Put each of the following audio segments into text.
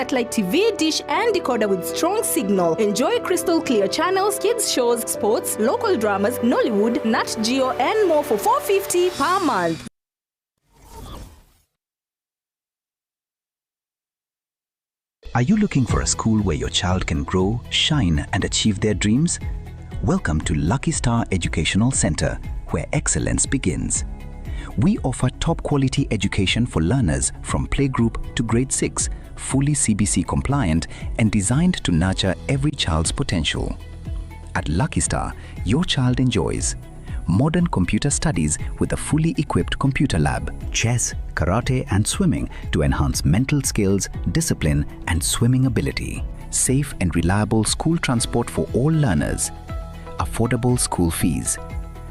Satellite TV, dish and decoder with strong signal. Enjoy crystal clear channels, kids shows, sports, local dramas, Nollywood, Nat Geo and more for 450 per month. Are you looking for a school where your child can grow, shine, and achieve their dreams? Welcome to Lucky Star Educational Center, where excellence begins. We offer top quality education for learners from playgroup to grade 6, fully CBC compliant and designed to nurture every child's potential. At Lucky Star, your child enjoys modern computer studies with a fully equipped computer lab, chess, karate, and swimming to enhance mental skills, discipline, and swimming ability, safe and reliable school transport for all learners, affordable school fees,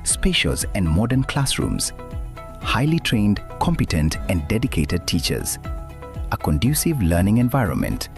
spacious and modern classrooms, highly trained, competent, and dedicated teachers, a conducive learning environment.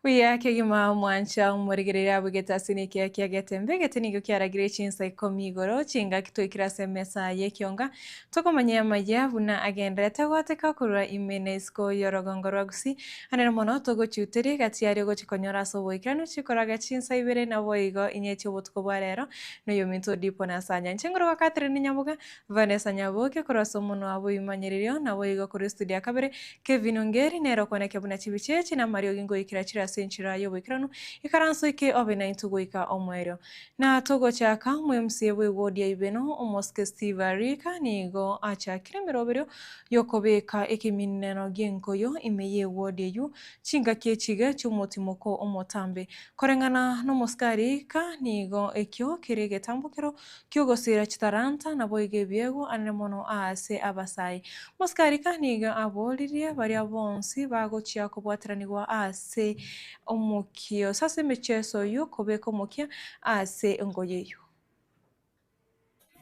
Buya kegima mwancha omorigereria abugete ase nekiya kia Getembe. Egete nigo kiaragire chinsa ikomi igoro chingaki twaikire ase emesa y'ekionga tokomanya amaya buna agenderete goateka korwa ime na isiko y'orogongo rwa Gusii. Anene mono togochiuteria egati aria ogochia konyora ase oboikeranu chikoraga chinsa ibere naboigo inye chi'obotuko bwa rero noyominto Odipo na Sanya. Inche ngorokwa Catherine Nyaboga Vanessa Nyaboke korwa ase omonwa bw'ebimanyererio, naboigo korwa estudio ya kabere, Kevin Ongeri nere okwaneke buna chibicha echi na amariogi ngoikera chire ase enchera y'oboikeranu, ikaranso eke obe naintwe goika omoerio. Na togochaka, omo-MCA bw'eward ya Ibeno, omosike Steve Arika, nigo achakire emeroberio y'okobeka ekemineno gi'enkoyo ime y'eward eyio chingaki echiga chi'omotimoko omotambe. Koreng'ana n'omosike Arika, nigo ekio kere egetambokero ki'ogosiira chitalanta, naboigo ebiegwa anene mono aase abasae. Mosikarika nigo aboririe baria bonsi bagochia kobwateranigwa ase omokia gose ase emecheso oyio kobeka omokia ase engoyo eyio.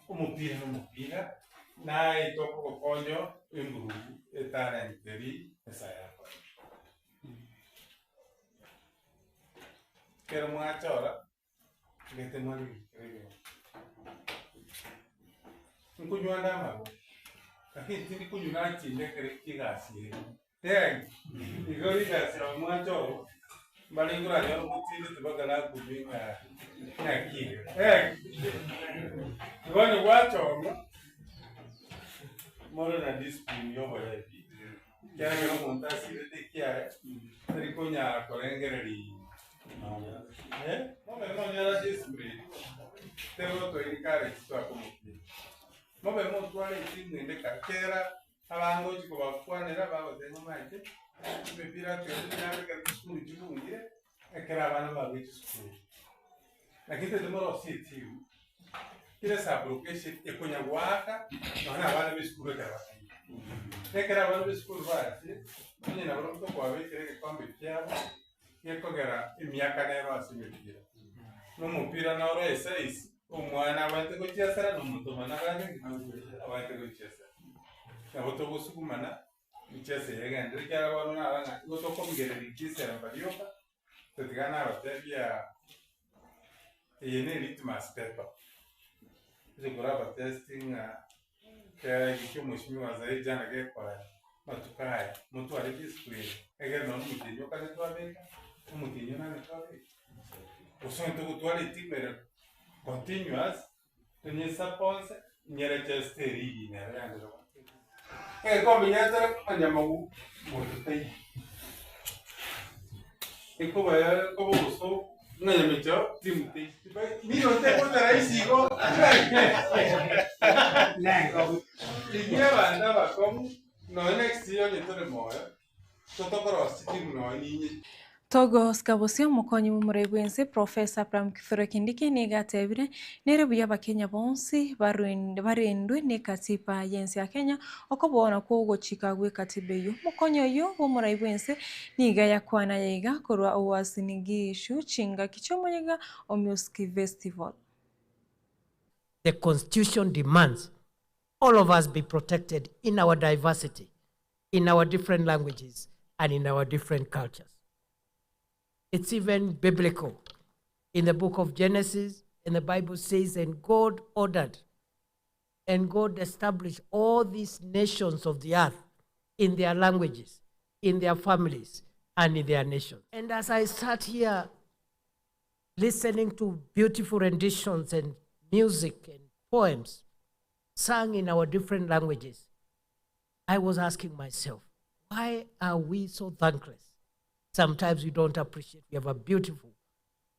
Omopira nomopira, naye tokogokonya engurubu etarenteri esa yakora. Ekero mwachora Gete mwarigikire igoro. Nkonywa nde amarwa, lakini tindi konywa nachinde ekero ki'egasi ere. Tayari, igo rigasi abo mwanche obo, mbare nkoranyore motindete mpaka nakunywa ng'a ng'aki iga. Tayari, igo onye gwachorwa, more na discipline ya oborebi, ekiagera omonto asirete ekiaye, tari konyara korengereria. Mobe monyora discipline, tebe encourage twakomokina. Mobe motware etimu ende kare kera abange ochia kobakwanera bagoteba ng'a omanyete, emepira twende nyabe ekero chisukuru chibungire, ekero abana barure chisukuru. Lakini tari morosie etimu, kera esublocation ekonya goaka nonya na abana ba esukuru ekero bataiyo. Ekero abana ba esukuru bachire, onye nabarobwo tokoabekera egekombe kiabo. gekogera emiaka nero ase emepira. Na omopira noro esize, omwana abwenerete gochiesera na omonto omone abwenerete ki? Abwenerete gochiesera. Nabo togosugumana, micheso eye egenderere ekiagera bono narora ng'a igo tokomigereria chisemba rioka, totiga nabatebia eye ne litmus paper, toche koraba test ng'a Kera ekio omweshimiwa Zaidi jana gekora matuko aya, motware discipline, egere nonya omotienyi okare twabeka, omotienyi onane twabeka. Gose onye togotwara etimu ere continuous, tonyesaponse, inyere chest erigi nero yandire gotiga. Egekombe giatare komanya magu monto taiyo. Ekoba ekoba obosoku. Ng'a nyamecho timu teiyo. Nigo ntegote rahisi igo. Rigia abanto abakong'u nonya next year onye tore moyo, totokorosia chitimu nonya ninye. Togosika bosio omokonyi bw'omorai bw'ense Professor Abraham Kithure Kindiki nigo atebire nere buya abakenya bonsi barendwe n'ekatiba y'ense ya Kenya okoboona kw'ogochika gw'ekatiba eyio. Omokonyi oyio bw'omorai bw'ense Nigo yakwana yaiga korwa Uasin Gishu chingaki chi'omoyega o Music Festival. The Constitution demands all of us be protected in our diversity, in our different languages, and in our different cultures. It's even biblical. In the book of Genesis, and the Bible says, and God ordered, and God established all these nations of the earth in their languages, in their families, and in their nations. And as I sat here listening to beautiful renditions and music and poems sung in our different languages, I was asking myself, why are we so thankless? Sometimes we don't appreciate we have a beautiful,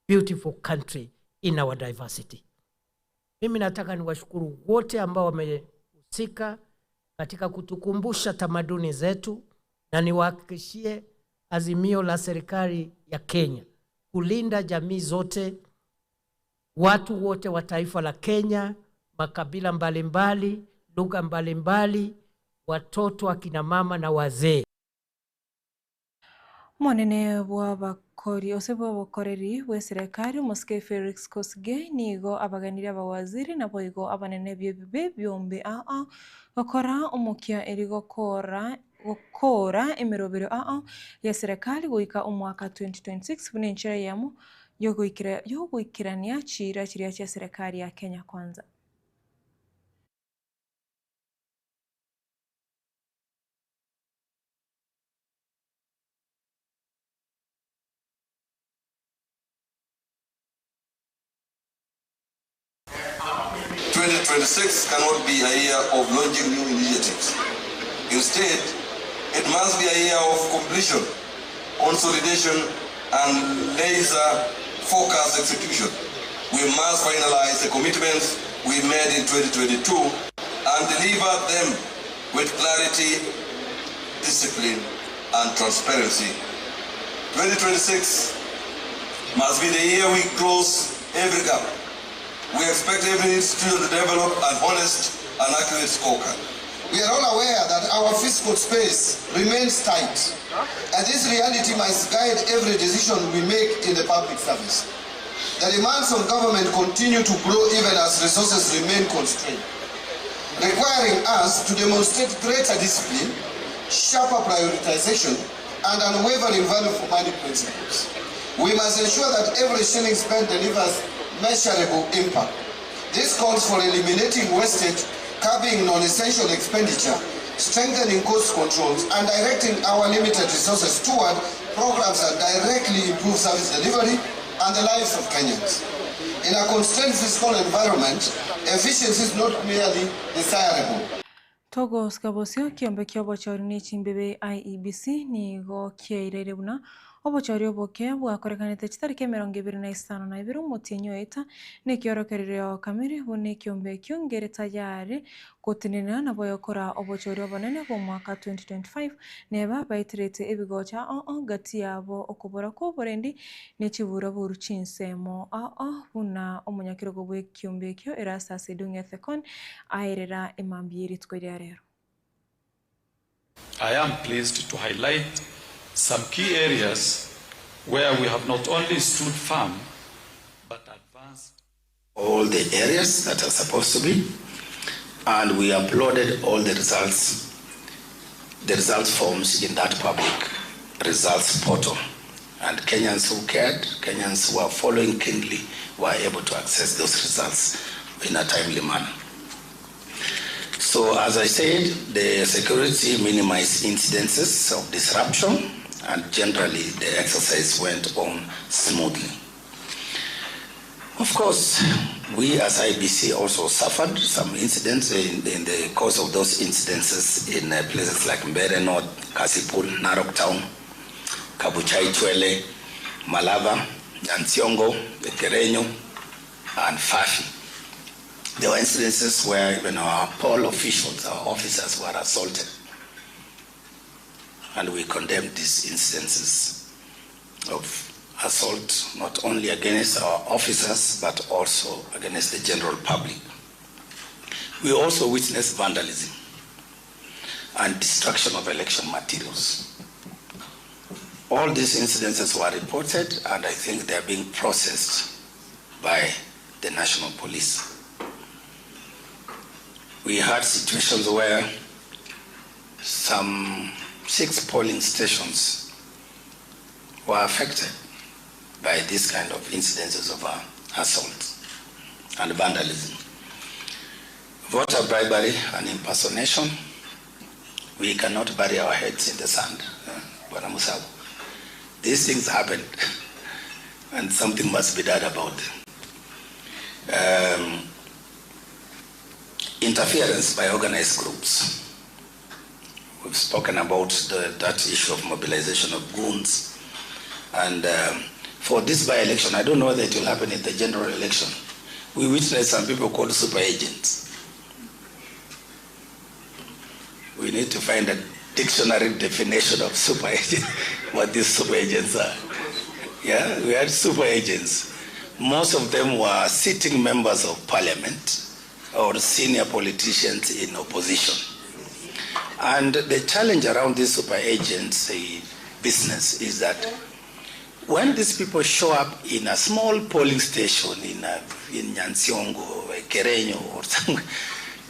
beautiful country in our diversity. Mimi nataka niwashukuru wote ambao wamehusika katika kutukumbusha tamaduni zetu, na niwahakikishie azimio la serikali ya Kenya kulinda jamii zote, watu wote wa taifa la Kenya, makabila mbalimbali, lugha mbalimbali, watoto, akina mama na wazee. Omonene bw'abakori ase bw'obokoreri bwa eserekari omosike Felix Kosgei nigo abaganire abawaziri naboigo abanene b'ebibe biombe aa gokora omokia eri gokora gokora emerobero aa ya serikali goika omwaka 2026 buna enchera eyemo yogoikera yogoikerania chira chiria chia serikali ya Kenya Kwanza. 2026 cannot be a year of launching new initiatives. Instead, it must be a year of completion, consolidation, and laser focused execution. We must finalize the commitments we made in 2022 and deliver them with clarity, discipline, and transparency. 2026 must be the year we close every gap. We expect every institution to develop an honest and accurate scorecard. We are all aware that our fiscal space remains tight, and this reality must guide every decision we make in the public service. The demands on government continue to grow even as resources remain constrained, requiring us to demonstrate greater discipline, sharper prioritization, and unwavering value for money principles. We must ensure that every shilling spent delivers measurable impact. This calls for eliminating wastage, curbing non-essential expenditure, strengthening cost controls, and directing our limited resources toward programs that directly improve service delivery and the lives of Kenyans. In a constrained fiscal environment, efficiency is not merely desirable. Togosika bosio kiombe kia obochori na echimbebe IEBC nigo kiairire buna obochori oboke bwakorekanete chitariki emerongo ebere na isano na ibere omotienyi oeta na ekiorokererio kamere buna ekiombe ekio ngere tayari gotenena nabo yokora obochori obonene bwa omwaka 2025 neba baeterete ebigocha oo gati yabo okobora kwa oborendi na echiburaburu chinsemo oo buna omonyakerogo bwa ekiombe ekio Erastus Edung Ethekon aerera emambia erituko ria rero. I am pleased to highlight some key areas where we have not only stood firm, but advanced. All the areas that are supposed to be, and we uploaded all the results, the results forms in that public results portal. And Kenyans who cared, Kenyans who are following keenly, were able to access those results in a timely manner. So, as I said, the security minimized incidences of disruption, and generally the exercise went on smoothly. Of course, we as IBC also suffered some incidents in the course of those incidences in places like Mbeere North, Kasipul, Narok Town, Kabuchai Chwele, Malava, Nyansiongo, Ekerenyo, and Fafi. There were incidences where even our poll officials, our officers were assaulted. And we condemned these incidences of assault, not only against our officers, but also against the general public. We also witnessed vandalism and destruction of election materials. All these incidences were reported, and I think they are being processed by the National Police. We had situations where some six polling stations were affected by this kind of incidences of uh, assault and vandalism. Voter bribery and impersonation, we cannot bury our heads in the sand, uh, Bwana Musabu. These things happen, and something must be done about them. Um, interference by organized groups. We've spoken about the, that issue of mobilization of goons. And um, for this by-election, I don't know whether it will happen in the general election. We witnessed some people called super agents. We need to find a dictionary definition of super agent, what these super agents are. Yeah, we had super agents. Most of them were sitting members of parliament or senior politicians in opposition. And the challenge around this super agency business is that when these people show up in a small polling station in, a, in Nyansiongo, or Kerenyo, or somewhere,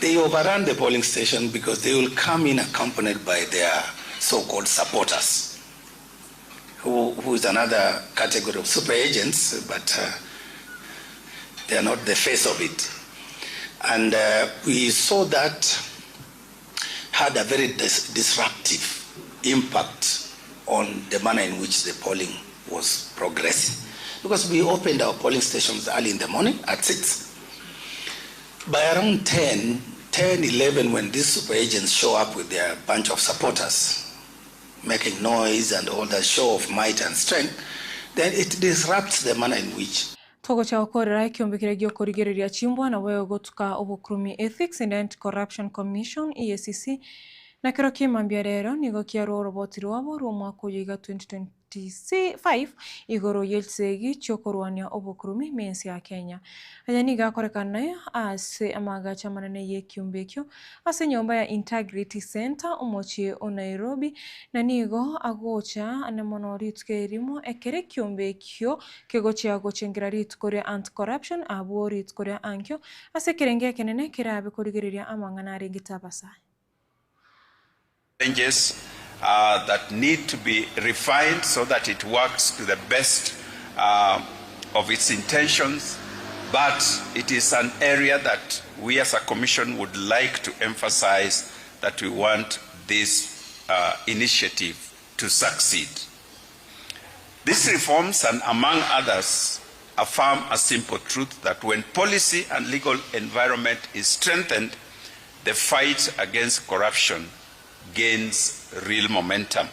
they overrun the polling station because they will come in accompanied by their so-called supporters, who, who is another category of super agents, but uh, they are not the face of it. And uh, we saw that had a very dis- disruptive impact on the manner in which the polling was progressing. Because we opened our polling stations early in the morning at 6. By around 10, 10, 11, when these super agents show up with their bunch of supporters, making noise and all that show of might and strength, then it disrupts the manner in which Togocha gokorera ekiombe keria giokorigereria chimbwa nabo egotuka obokurumi Ethics and Anti-Corruption Commission EACC na kero kimambia rero nigo kiarwa oroboti rwabo rwa omwaka oyo iga 2025 igoro ya chisegi chiokorwania obokurumi mensi ya Kenya. Aya nigo akorekana ase amagacho amanene ya ekiombe ekio ase enyomba ya Integrity Center omochie o Nairobi na nigo agocha ane mono rituko erimo ekero ekiombe ekio kegochia gochengera rituko ria anti-corruption abwo rituko ria ankio ase ekerenge ekenene kerabe korigereria amang'ana arengete abasae. Challenges uh, that need to be refined so that it works to the best uh, of its intentions. But it is an area that we as a commission would like to emphasize that we want this uh, initiative to succeed. These reforms, and among others, affirm a simple truth that when policy and legal environment is strengthened, the fight against corruption gains real momentum.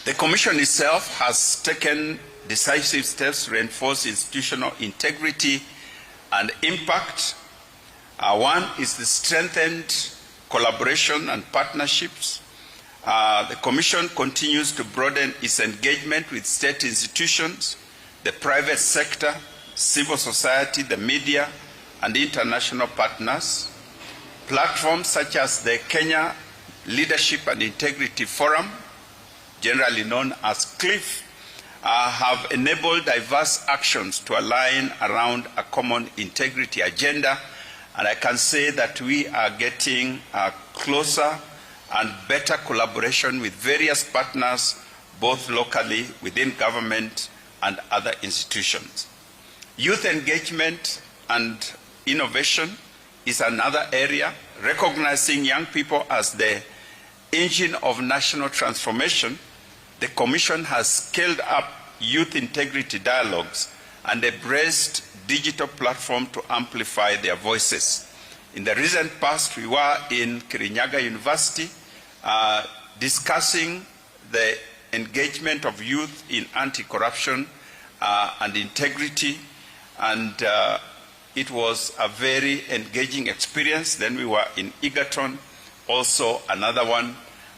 The Commission itself has taken decisive steps to reinforce institutional integrity and impact. Uh, one is the strengthened collaboration and partnerships. Uh, the Commission continues to broaden its engagement with state institutions, the private sector, civil society, the media, and international partners. Platforms such as the Kenya Leadership and Integrity Forum, generally known as CLIF, uh, have enabled diverse actions to align around a common integrity agenda. And I can say that we are getting uh, closer and better collaboration with various partners, both locally, within government, and other institutions. Youth engagement and innovation is another area, recognizing young people as the engine of national transformation. The Commission has scaled up youth integrity dialogues and embraced digital platform to amplify their voices. In the recent past, we were in Kirinyaga University uh, discussing the engagement of youth in anti-corruption uh, and integrity, and uh, it was a very engaging experience. Then we were in Egerton, also another one.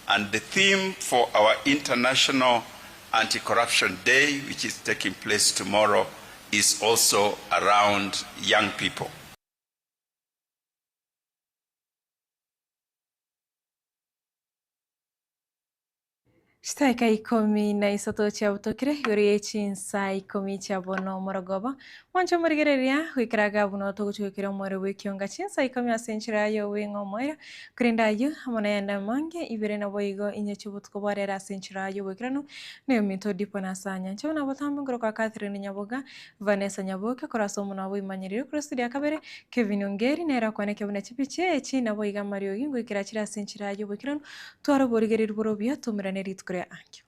And the theme for our International Anti-Corruption Day, which is taking place tomorrow, is also around young people. Chitaeka 13 chiabutokire igoro ye chinsa ikomi chia bono morogoba. Mwanche omorigereria goikera iga buna togochia goikera omoerio bw'ekionga chinsa ikomi ase enchera y'obweng'e omoerio, korende ayio amo nayande amange ibere naboigo inye chi'obotuko bwa rero ase enchera y'oboikeranu neyominto Dipo na Sanya. Inche buna botambe nkorokwa Catherine Nyaboga, Vanessa Nyaboke korwa ase omonwa bw'oimanyereri korwa studio ya kabere, Kevin Ongeri nere okwaneke buna chipichi echi naboigo amariogi ngoikera chire ase enchera y'oboikeranu Twara oborigereria bore obuya, toumerane rituko ria ankio.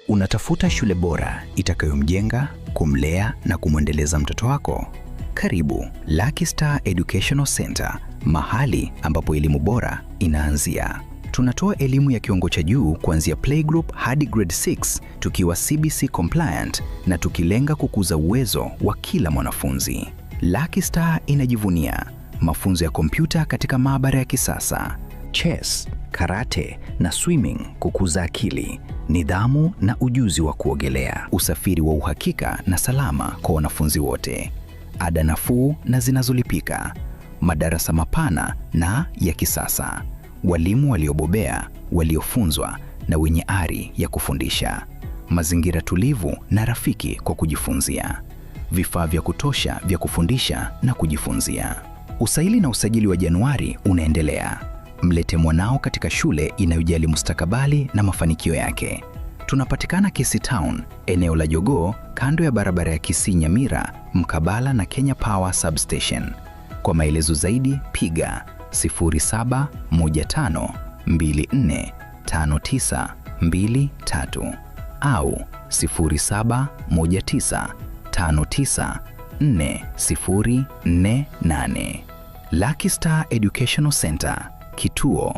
Unatafuta shule bora itakayomjenga, kumlea na kumwendeleza mtoto wako? Karibu Lucky Star Educational Center, mahali ambapo elimu bora inaanzia. Tunatoa elimu ya kiwango cha juu kuanzia playgroup hadi grade 6 tukiwa CBC compliant na tukilenga kukuza uwezo wa kila mwanafunzi. Lucky Star inajivunia mafunzo ya kompyuta katika maabara ya kisasa, chess, karate na swimming kukuza akili, nidhamu na ujuzi wa kuogelea, usafiri wa uhakika na salama kwa wanafunzi wote, ada nafuu na zinazolipika, madarasa mapana na ya kisasa, walimu waliobobea, waliofunzwa na wenye ari ya kufundisha, mazingira tulivu na rafiki kwa kujifunzia, vifaa vya kutosha vya kufundisha na kujifunzia. Usaili na usajili wa Januari unaendelea. Mlete mwanao katika shule inayojali mustakabali na mafanikio yake. Tunapatikana Kisii Town, eneo la Jogoo, kando ya barabara ya Kisii Nyamira, mkabala na Kenya Power Substation. Kwa maelezo zaidi piga 0715245923 au 0719594048. Lucky Star Educational Center, kituo